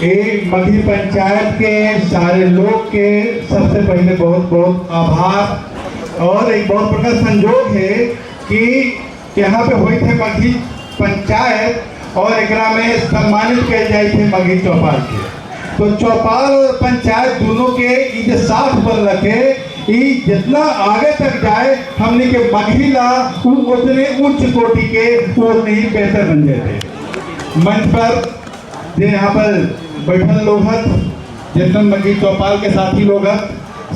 ये मगही पंचायत के सारे लोग के सबसे पहले बहुत बहुत आभार। और एक बहुत बड़ा संजोग है कि यहाँ पे हुई थे मगही पंचायत और एकरा में सम्मानित कल जाए थे मगही चौपाल के। तो चौपाल और पंचायत दोनों के ई जो साथ बन रखे, ई जितना आगे तक जाए हमने के मगही ला उ उतने उच्च कोटि के वो उतने ही बेहतर बन जाते। मंच पर जो यहाँ पर बैठल लोग हत, जितना मगही चौपाल के साथी लोग हत,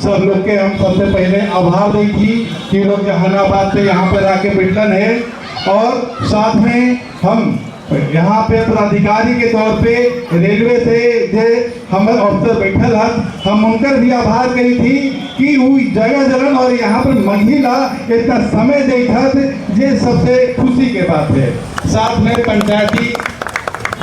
सब लोग के हम सबसे पहले आभार दी थी कि लोग जहानाबाद से यहाँ पर आके बैठलन है। और साथ में हम यहाँ पे पदाधिकारी के तौर पे रेलवे से जे हमर अफसर बैठल हन, हम उनकर भी आभार करी थी कि वो जगह जलन और यहाँ पर मगही ला इतना समय देत, जे सबसे खुशी के बात है। साथ में पंचायती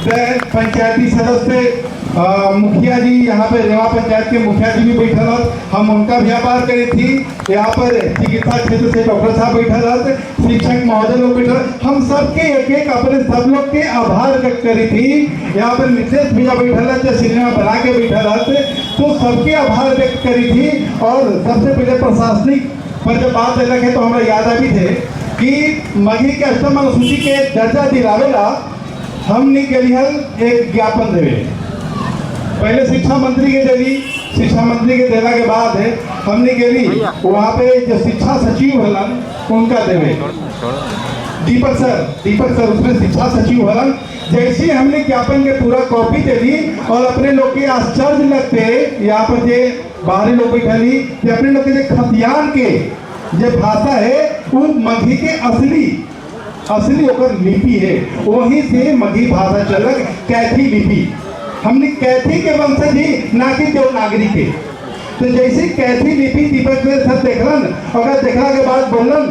पंचायती सदस्य मुखिया जी, यहाँ पे रेवा पंचायत के मुखिया जी भी बैठल हत, हम उनका भी आभार करी थी। यहाँ पर चिकित्सा क्षेत्र से डॉक्टर साहब बैठल हत, शिक्षक महोदय लोग बैठल, हम सबके एक एक अपने सब लोग के आभार व्यक्त करी थी। यहाँ पर मिथिलेश भैया बैठल हत, जो सिनेमा बना के बैठल हत, तो सबके आभार व्यक्त करी थी। और सबसे पहले प्रशासनिक पर जब बात अलग है तो हमारा याद अभी थे कि मगही के अष्टम अनुसूची के दर्जा दिलावेला हमने के लिए एक ज्ञापन देवे। पहले शिक्षा मंत्री के दिली, शिक्षा मंत्री के देला के बाद हमने के लिए वहाँ पे जो शिक्षा सचिव हलन उनका देवे, दीपक सर, दीपक सर उसमें शिक्षा सचिव हलन। जैसे ही हमने ज्ञापन के पूरा कॉपी दे दी और अपने लोग के आश्चर्य लगते, यहाँ पर जे बाहरी लोग बैठली कि अपने लोग के जो खतियान के जो भाषा है वो मगही के असली असली ओकर लिपि है, वहीं से मगही भाषा चलक कैथी लिपि। हमने कैथी के वंशज ही, ना कि देवनागरी के। तो जैसे कैथी लिपि दीपक सर देखलन, अगर देखला के बाद बोलन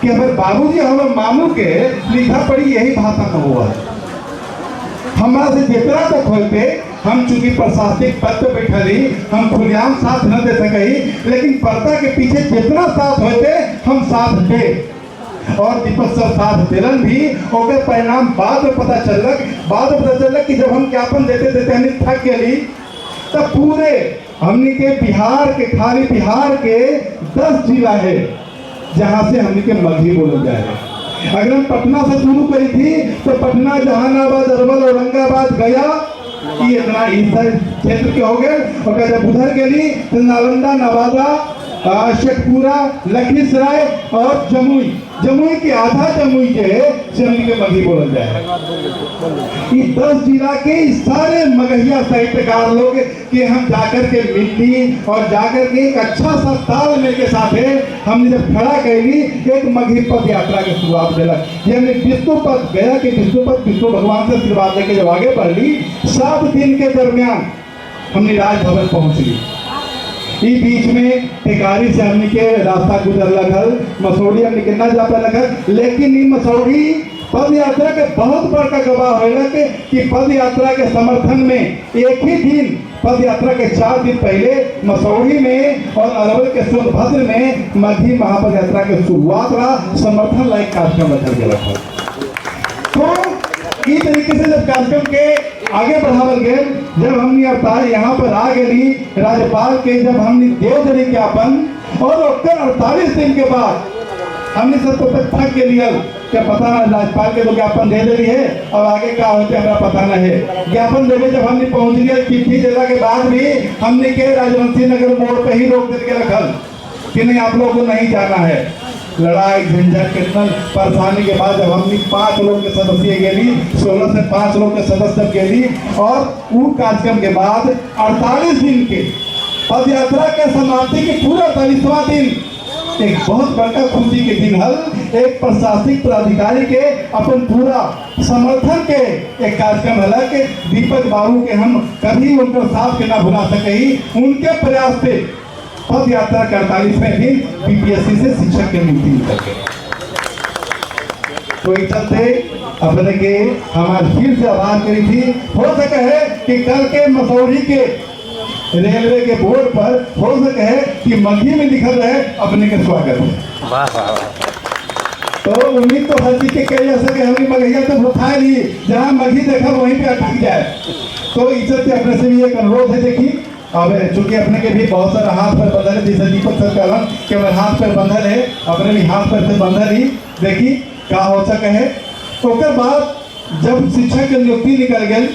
कि हमारे बाबूजी हमारे मामू के लिखा पढ़ी यही भाषा में हुआ है, हमारा से जितना तक होते हम चूंकि प्रशासनिक पद पे बैठल ही, हम खुलेआम साथ न दे सके, लेकिन पर्दा के पीछे जितना साथ होते हम साथ दे। और दीपक सर साथ दिलन भी, ओकर परिणाम बाद में पता चलक। बाद में पता चलक कि जब हम ज्ञापन देते देते हमने थक गई, तब पूरे हमने के बिहार के, खाली बिहार के 10 जिला है जहाँ से हमने के मगही बोलल जाए। अगर हम पटना से शुरू करी थी तो पटना, जहानाबाद, अरवल, औरंगाबाद, गया, ये इतना इस क्षेत्र के हो गए। और जब उधर गई तो नालंदा, नवादा, शेखपुरा, लखीसराय और जमुई, जमुई के आधा जमुई के है से हमनी के मगही बोलल जाए। ये 10 जिला के सारे मगहिया साहित्यकार लोग के हम जाकर के मिलती और जाकर के एक अच्छा सा तालमेल के साथ है हमने जब खड़ा कैली, एक मगही पद यात्रा के शुरुआत दिलक। ये हमने विष्णुपद गया के विष्णुपद विष्णु भगवान से आशीर्वाद लेके जब आगे बढ़ ली, 7 दिन के दरमियान हमने राजभवन पहुंच ली। ई बीच में टेकारी से हमने के रास्ता गुजर लगल, मसौढ़ी हमने के न जा पाए, लेकिन ई मसौढ़ी पद यात्रा के बहुत बड़का गवाह होगा कि पद यात्रा के समर्थन में एक ही दिन पद यात्रा के 4 दिन पहले मसौढ़ी में और अरवल के सोनभद्र में मगही महापद यात्रा के शुरुआत रहा, समर्थन लायक कार्यक्रम रखल गया था। तो इस तरीके से जब कार्यक्रम के आगे बढ़ावल गए, जब हमने अड़तालीस यहाँ पर आ गई राज्यपाल के, जब हमने दे दिली ज्ञापन और ओकर 48 दिन के बाद हमने सब तो तक थक के लियल क्या पता ना राज्यपाल के तो ज्ञापन दे दिली है और आगे क्या होते हमारा पता न है। ज्ञापन देवे जब हमने पहुंच लिया, चिट्ठी देला के बाद भी हमने के राजवंशी नगर मोड़ पे ही रोक दे के रखल कि नहीं, आप लोगों को नहीं जाना है। लड़ाई झंझट कितना परेशानी के बाद जब हमने 5 लोग के सदस्य गेली, 16 से 5 लोग के सदस्य गेली और वो कार्यक्रम के बाद 48 दिन के पद यात्रा के समाप्ति के पूरा 48वां दिन एक बहुत बड़का खुशी के दिन हल, एक प्रशासनिक पदाधिकारी के अपन पूरा समर्थन के एक कार्यक्रम हल के दीपक बाबू के हम कभी उनका साथ के ना भुला सके। उनके प्रयास से पद यात्रा के 48वें दिन बीपीएससी से शिक्षक के नियुक्ति निकल गए। तो ये चलते अपने के हमारे फिर से आभार करी थी। हो सके है कि कल के मसौढ़ी के रेलवे के बोर्ड पर हो सके है कि मगही में लिखल रहे अपने के स्वागत है। वाह वाह वाह। तो उम्मीद तो हर चीज के कही जा सके, हमें मगहिया तो उठा ली, जहाँ मगही देखा वहीं पे अटक जाए। तो इज्जत से अपने से भी एक अनुरोध है। देखिए अब चूंकि अपने के भी बहुत सारा हाथ पर बंधल है, जैसे दीपक सर कहलन कि हमारे हाथ पर बंधल है, अपने भी हाथ पर से बंधल ही देखी का हो सके है। ओकर बाद जब शिक्षक के नियुक्ति निकल गई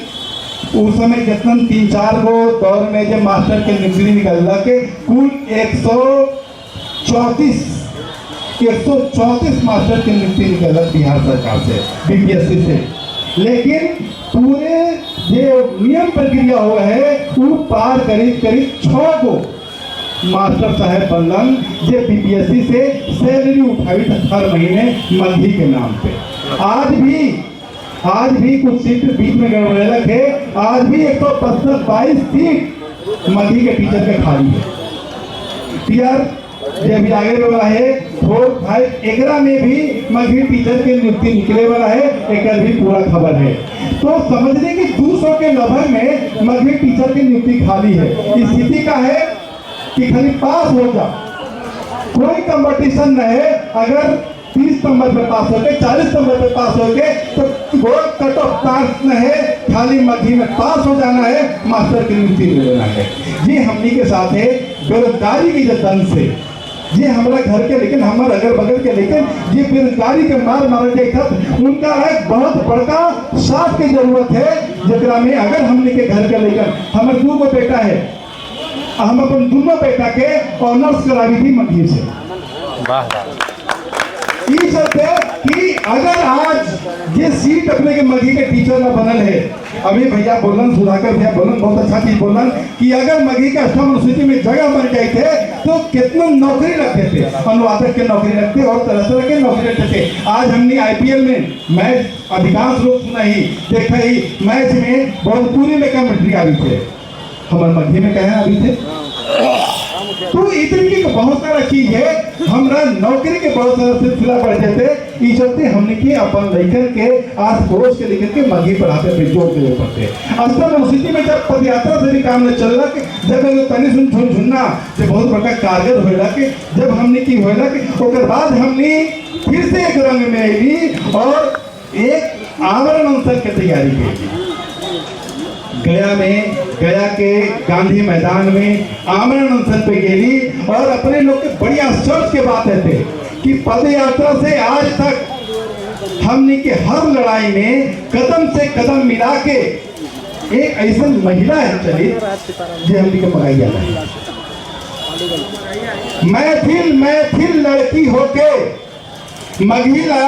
उस समय जितना 3-4 गो दौर में जब मास्टर के नियुक्ति निकल के कुल 134 मास्टर की नियुक्ति निकल बिहार सरकार से, बीपीएससी से। लेकिन पूरे जो नियम प्रक्रिया हुआ है वो पार करीब करीब 6 गो मास्टर साहब बनलन जो बीपीएससी से सैलरी उठाई हर महीने मगही के नाम पे। आज भी कुछ सीट बीच में गड़बड़ेलक है। आज भी 122 सीट मगही के टीचर के खाली है। टीआर जो अभी आगे वाला है 4 5 एकरा में भी मगही टीचर के नियुक्ति निकले वाला है, एक भी पूरा खबर है। तो समझने की 200 के लगभग में मगही टीचर की नियुक्ति खाली है। स्थिति का है कि खाली पास हो जा, कोई कंपटीशन नहीं है। अगर 30 नंबर पे पास होके 40 नंबर पे पास होके तो कोई कट ऑफ मार्क्स नहीं है, खाली मगही में पास हो जाना है, मास्टर की नियुक्ति ले लेना है। जी हमनी के साथ है बेरोजगारी की जो दंश से जी हमारा घर के लेकिन हमारे अगल बगल के लेकिन जी बेरोजगारी के मार मारे जाए उनका एक बहुत बड़का साथ की जरूरत है। जरा में अगर हमने के घर के लेकर हमारे 2 गो बेटा है, हम अपन दोनों बेटा के ऑनर्स करावी थी मगही से। ई चलते कि अगर आज ये सीट अपने के मगही के टीचर में बनल है, अभी भैया बोलन, सुधाकर भैया बोलन, बहुत अच्छा चीज बोलन कि अगर मगही के अष्टम अनुसूची में जगह बन गए थे तो कितना नौकरी रखते थे, अनुवादक के नौकरी रखते और तरह तरह के नौकरी रखते थे। आज हमने आईपीएल में मैच अधिकांश लोग सुना ही देखा ही, मैच में भोजपुरी में कमेंट्री आई थे, हमारे मगही में कहे अभी थे। तो इतनी के बहुत सारा चीज है, हमरा नौकरी के बहुत सारा सिलसिला बढ़ जाते। ई चलते हमने की अपन लइकन के आस पड़ोस के लेकर के मगही पढ़ाते पे जोर देवे पड़ते। अष्टम अनुसूची में जब पदयात्रा से भी काम न चलक, जब एगो तनी सुन झुनझुन्ना जो बहुत बड़का कारगर होलक, जब हमने की होलक ओकर बाद हमने फिर से एक रंग में अली और एक आमरण अनशन के तैयारी की। गया में, गया के गांधी मैदान में आमरण अनशन पे गेली और अपने लोग के बड़ी आश्चर्य के बात है थे कि पदयात्रा से आज तक हमने के हर लड़ाई में कदम से कदम मिला के एक ऐसा महिला है चली जो हमने के मगाइया है। मैथिल मैथिल लड़की होके मगहिला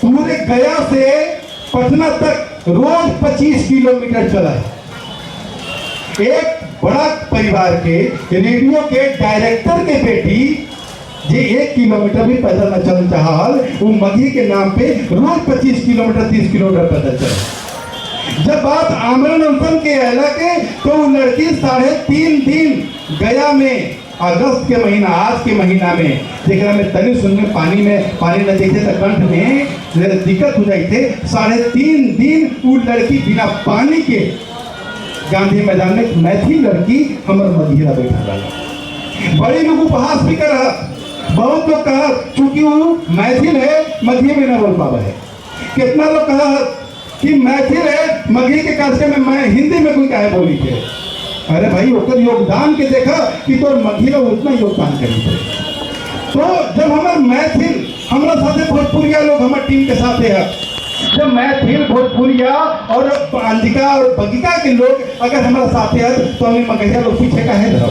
पूरे गया से पटना तक रोज 25 किलोमीटर चला है। एक बड़ा परिवार के रेडियो के डायरेक्टर के बेटी जे 1 किलोमीटर भी पैदल न चल चाहल, वो मगही के नाम पे रोज 25 किलोमीटर 30 किलोमीटर पैदल चल। जब बात आमरण अनशन के अला के तो वो लड़की 3.5 दिन गया में अगस्त के महीना, आज के महीना में जेकरा में तनी सुन में पानी में पानी न देखे तो कंठ में दिक्कत हो जाए थे। 3.5 दिन वो लड़की बिना पानी के गांधी मैदान में मैथिल लड़की हमर मगहिरा बैठा रहा। बड़े लोग उपहास भी कर रहा, बहुत लोग कहा चूंकि वो मैथिल है मगही में न बोल पावा है। कितना लोग कहा कि मैथिल है मगही के कार्यक्रम में मैं हिंदी में कोई काहे बोली थे। अरे भाई ओकर योगदान के देखा कि तो मगही लोग उतना योगदान करी थे। तो जब हमार मैथिल हमारा साथे भोजपुरिया लोग हमारे टीम के साथ है, जब मैथिल भोजपुरिया और अंजिका और बगिका के लोग अगर हमारा साथ है तो हमें मगहिया लोग पीछे काहे रहो।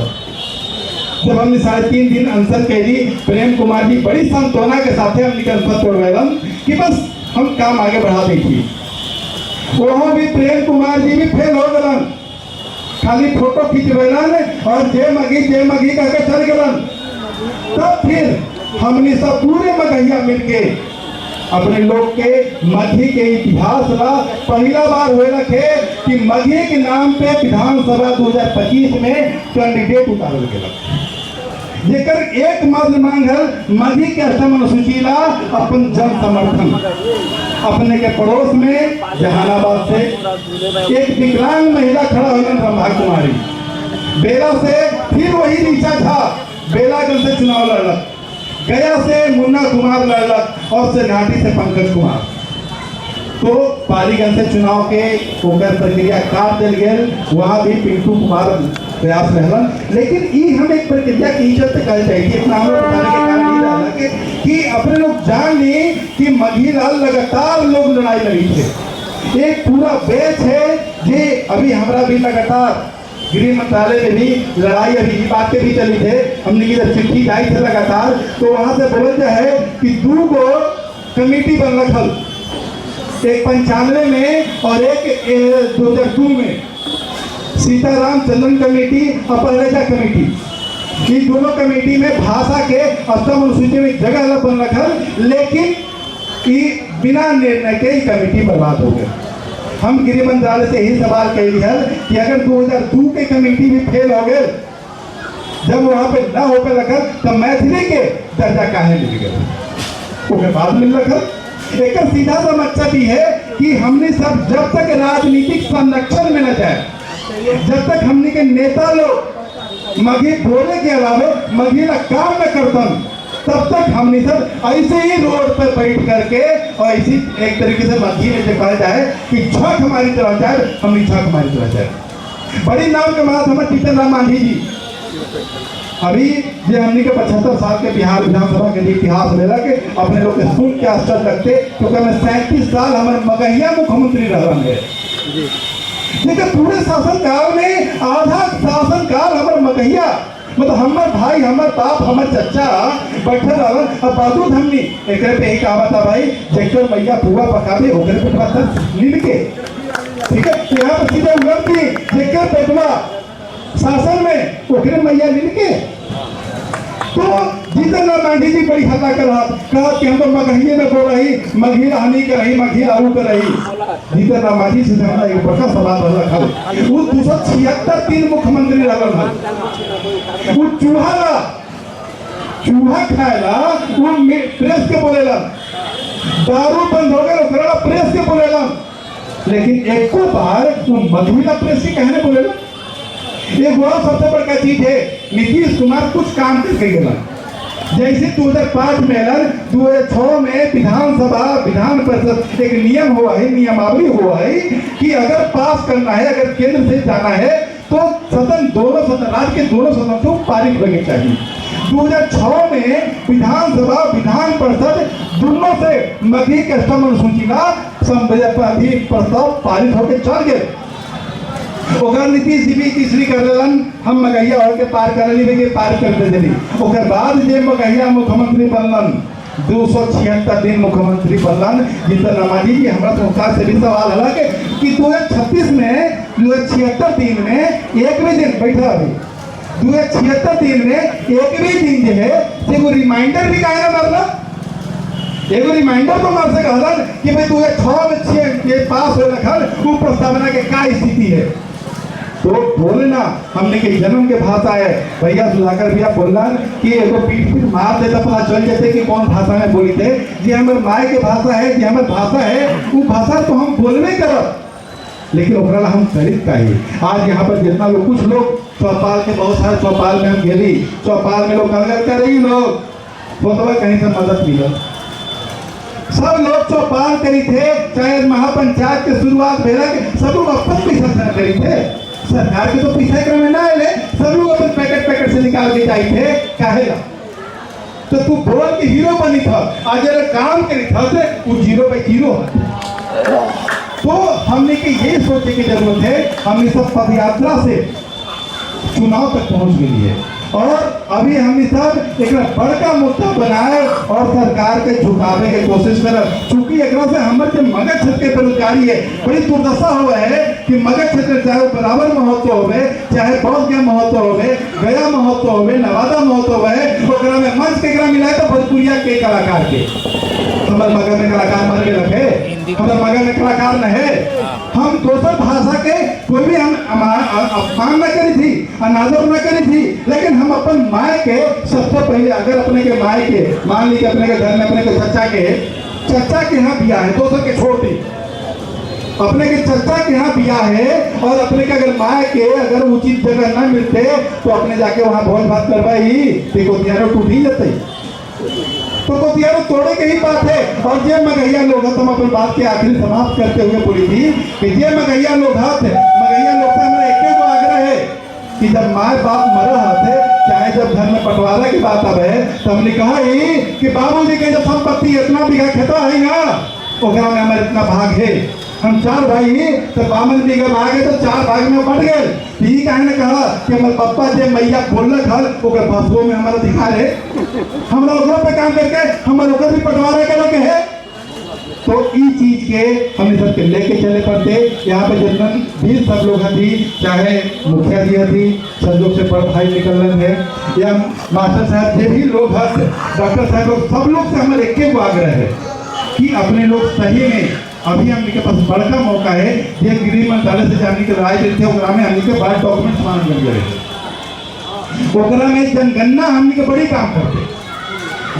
जब हमने 3.5 दिन अनशन कैली, प्रेम कुमार जी बड़ी सांत्वना के साथ हमने अनशन तोड़वेलन कि बस हम काम आगे बढ़ा दी थी। वहाँ भी प्रेम कुमार जी भी फेल हो गलन, खाली फोटो खिंचवेलन और जय मगही कह के चल गलन। तब फिर हमने सब पूरे मगहिया मिलके अपने लोग के मगही के इतिहास ला पहला बार हुए रखे कि मगही के नाम पे विधानसभा 2025 में कैंडिडेट उतारल गया, जेकर एकमात्र मांग है मगही के अष्टम अनुसूची ला अपन जन समर्थन। अपने के पड़ोस में जहानाबाद से एक विकलांग महिला खड़ा हुई रंभा कुमारी, बेला से फिर वही ऋचा झा बेलागंज से चुनाव लड़लक, गया से मुन्ना कुमार लड़लक और सेनाटी से पंकज कुमार। तो पालीगंज से चुनाव के ओकर प्रक्रिया काट दिल गेल, वहाँ भी पिंटू कुमार प्रयास रहलन। लेकिन ई हम एक प्रक्रिया के ई चलते कहल जाए कि इतना हम लोग बताने के कारण ई रहला कि अपने लोग जान ली कि मगहीलाल लगातार लोग लड़ाई लड़ी थे। एक पूरा बैच है जे अभी हमारा भी लगातार गृह मंत्रालय में भी लड़ाई अभी इस बात के भी चली थे। हमने की जब चिट्ठी आई थे लगातार तो वहां से बोलल जाए है कि दो गो कमेटी बन रखल, एक 95 में और एक 2002 में, सीताराम चंद्रन कमेटी और पहलेजा कमेटी। ये दोनों कमेटी में भाषा के अष्टम अनुसूची में जगह अलग बन रखल, लेकिन ये बिना निर्णय के ही कमेटी बर्बाद हो गई। हम गृह मंत्रालय से यही सवाल कैली है कि अगर 2002 के कमेटी भी फेल हो गए, जब वहां पे न हो पे रखल तो मैथिली के दर्जा काहे मिल गए, ओके बाद मिल रखल। एक सीधा सा मतलब ही है कि हमने सब जब तक राजनीतिक संरक्षण में न जाए, जब तक हमने के नेता लोग मगही बोले के अलावे मगही ला काम न करतन, तब तक हमने सब ऐसे ही रोड पर बैठ करके और ऐसी एक तरीके से मगही में जो कहा जाए कि छक हमारी तरह जाए, हमने छक हमारी तरह जाए। बड़ी नाम के माथ हमारे जीतन राम मांझी जी, अभी जे हमने के 75 साल के बिहार विधानसभा के लिए इतिहास मिला के अपने लोग के सुन के आश्चर्य लगते, क्योंकि हमें 37 साल हमारे मगहिया मुख्यमंत्री रहन है। लेकिन पूरे शासन काल में आधा शासन काल हमारे मगहिया, मतलब हमार भाई, हमार बाप, हमार चचा बैठल रहलन और बाजू हमनी एकरे पे ही कहावत है भाई, जेकर मैया पुआ पकावे ओकरे पे पत्थर नील के, ठीक है। तो यहाँ पर सीधे उलट दी, जेकर बेटवा शासन में ओकरे मैया नील के। तो जीतन राम मांझी जी बड़ी हल्ला कर रहा, कहा कि हम तो मगहिए में बोल रही, मगही हानि कर रही, मगही लागू कर रही। जीतन राम मांझी से हमारा एक बड़का सवाल रहा खल, वो 276 दिन मुख्यमंत्री रहलन हल, वो चूहा ला चूहा खाएला वो प्रेस के बोलेला, दारू बंद हो गए ओकरा प्रेस के बोलेला, लेकिन एको बार वो मगही ला प्रेस के कहने बोलेला। एक और सबसे बड़का चीज है, नीतीश कुमार कुछ काम करके गया, जैसे 2005 में अलन, 2006 में विधानसभा विधान परिषद एक नियम हुआ है, नियमावली हुआ है कि अगर पास करना है, अगर केंद्र से जाना है तो सदन दोनों सदन, राज्य के दोनों सदन को पारित होने चाहिए। 2006 में विधानसभा विधान परिषद दोनों से मगही के अष्टम अनुसूची का प्रस्ताव पारित होकर चल गए। ओकर नीतीश जी भी तीसरी कर लेलन, हम मगहिया और के पार कर ली के पार कर दे देली। ओकर बाद जे मगहिया मुख्यमंत्री बनलन, 276 दिन मुख्यमंत्री बनलन जीतन राम मांझी जी। हमरा तो उनका से भी सवाल हला कि 2036 में 276 दिन में एक भी दिन बैठा, अभी 276 दिन में एक भी दिन जो है से एगो रिमाइंडर भी काहे ना मारला, एगो रिमाइंडर तो मार से कहलन कि भाई 2006 में 6 ये पास हो रखल वो प्रस्तावना के का स्थिति है। तो बोले ना हमने के जन्म के भाषा है। भैया सुधाकर भैया बोलना कि एगो पीठ पीठ मार देता पता चल जाते कि कौन भाषा में बोली थे। जे हमारे माए के भाषा है, जे हमारे भाषा है, वो भाषा तो हम बोलबे करब, लेकिन ओकरा ला हम करीब का ही। आज यहाँ पर जितना लोग, कुछ लोग चौपाल के, बहुत सारे चौपाल में हम गेली, चौपाल में लोग कहल कर रही लोग सोचबा कहीं से मदद मिलल, सब लोग चौपाल करी थे, चाहे महापंचायत के शुरुआत भेलक, सब लोग अपन पैसा से करी थे, सरकार के तो पैसा एकरा में ना आए, सब लोग अपन पैकेट पैकेट से निकाल के जाई थे। काहे ला? तो तू बोल के हीरो बनी था, आज अगर काम करी था तो वो जीरो बाई जीरो है। तो हमने के ये सोचने की जरूरत है, हमने सब पदयात्रा से चुनाव तक पहुंच गई है और अभी हम सब एक बड़का मुद्दा बनाए और सरकार के झुकावे के कोशिश करब। चूंकि एकरा से हमर के मगध क्षेत्र के बेरोजगारी है, बड़ी दुर्दशा हुआ है कि मगध क्षेत्र चाहे बराबर महोत्सव होवे, चाहे बोध गया महोत्सव होवे, गया महोत्सव होवे, नवादा महोत्सव होवे, ओकरा में मंच के एकरा मिलाए तो भोजपुरिया के कलाकार के, हमर मगध में कलाकार मर गए है, हमर मगध में कलाकार न है। हम दोसर भाषा के कोई भी हम अपमान न करी थी, अनादर न करी थी, लेकिन हम अपन माए के सबसे पहले, अगर अपने के माए के मान ली कि अपने के घर में अपने के चचा के यहाँ बियाह है, दोसर के छोड़ दी, अपने के चचा के यहाँ बियाह है और अपने के अगर माए के अगर उचित जगह न मिलते तो अपने जाके वहाँ भोज भात करवाई, देखो टूट ही जाते। तो कोतियारो तोड़े के ही बात है। और जे मगहिया लोग हत, हम अपन बात के आखिरी समाप्त करते हुए बोली थी कि जे मगहिया लोग हत, मगहिया लोग से हमारा एक गो आग्रह है कि जब माए बाप मर थे, चाहे जब घर में बंटवारा की बात आवे, तो हमने कहा ही कि बाबूजी के जब संपत्ति इतना बीघा खेता है ना, ओकरा में हमारे इतना भाग है, हम 4 भाई ही तो 52 बीघा भाग है तो 4 भाग में बंट गए। तो ये काहे ने कहा कि हमारे पप्पा जे मैया बोलक हल ओकर बसुओं में हमारा अधिकार है, हमरा ओकरा पे काम करके हमारे ओकर भी बंटवारा करे के है। तो इस चीज के हमें सबके लेके चले पड़ते। यहाँ पे जितना भी सब लोग हथी, चाहे मुखिया जी हथी, संजोग से बड़ भाई निकल रहे हैं, या मास्टर साहब जे भी लोग हथ, डॉक्टर साहब लोग, सब लोग से हमारे एक आग्रह है कि अपने लोग सही में अभी हमने के पास बड़का मौका है। ये गृह मंत्रालय से हमने के राय देते ओकरा में हमने के बड़ा डॉक्यूमेंट मांग गए, ओकरा में जनगणना हमने के बड़ी काम करते।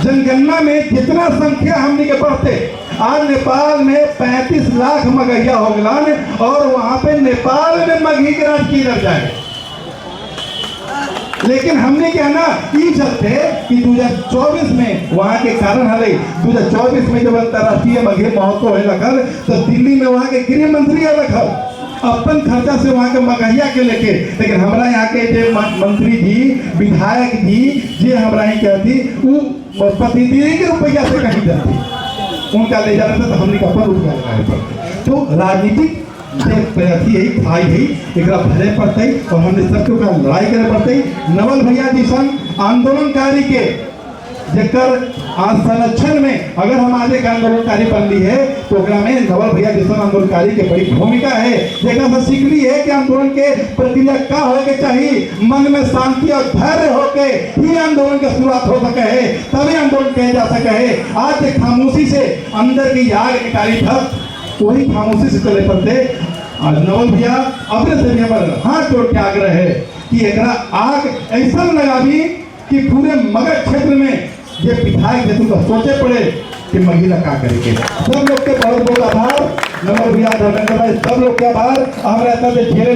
जनगणना में जितना संख्या हमने के बढ़ते, आज नेपाल में 35 लाख मगहिया हो गलन और वहां पे नेपाल में मगही के राजकीय लग जाए। लेकिन हमने क्या ना ई चलते कि 2024 में वहां के कारण हले, 2024 में जब अंतर्राष्ट्रीय मगही महोत्सव होए लगल तो दिल्ली में वहां के गृह मंत्री अलग हल अपन खर्चा से वहां के मगहिया के लेके। लेकिन हमारा यहाँ के जे मंत्री जी, विधायक जी जे हमारा यहाँ के हथी, उ प्रतिनिधि के रुपया से कहीं जाती उनका ले जाते तो हमने का अपन रुपया लगाए पड़ते। तो राजनीतिक जे अथी है खाई है, एकरा भरे पड़ते और हमने सबके ओकरा लड़ाई करे पड़ते। नवल भैया जी संग आंदोलनकारी के जेकर आज संरक्षण में अगर हम आज एक आंदोलनकारी बन ली है तो ओकरा में नवल भैया जैसन आंदोलनकारी के बड़ी भूमिका है। जेकरा से सीखली है कि आंदोलन के प्रक्रिया का होए के चाहिए, मन में शांति और धैर्य होके ही आंदोलन के शुरुआत हो सके है, तभी आंदोलन किया जा सके है। आज एक खामोशी से अंदर की आग निकाली था, वही खामोशी से चले पड़ते। आज नवल भैया अपने से भी हमारे हाथ जोड़ के आग्रह है कि एकरा आग ऐसा लगावी कि पूरे मगध क्षेत्र में ये विधायक हेतु तो सोचे पड़े कि महिला का करेंगे। सब लोग के बहुत बहुत आभार। नवल भैया, धर्मेंद्र भाई, सब लोग के आभार। हम रहता झेले।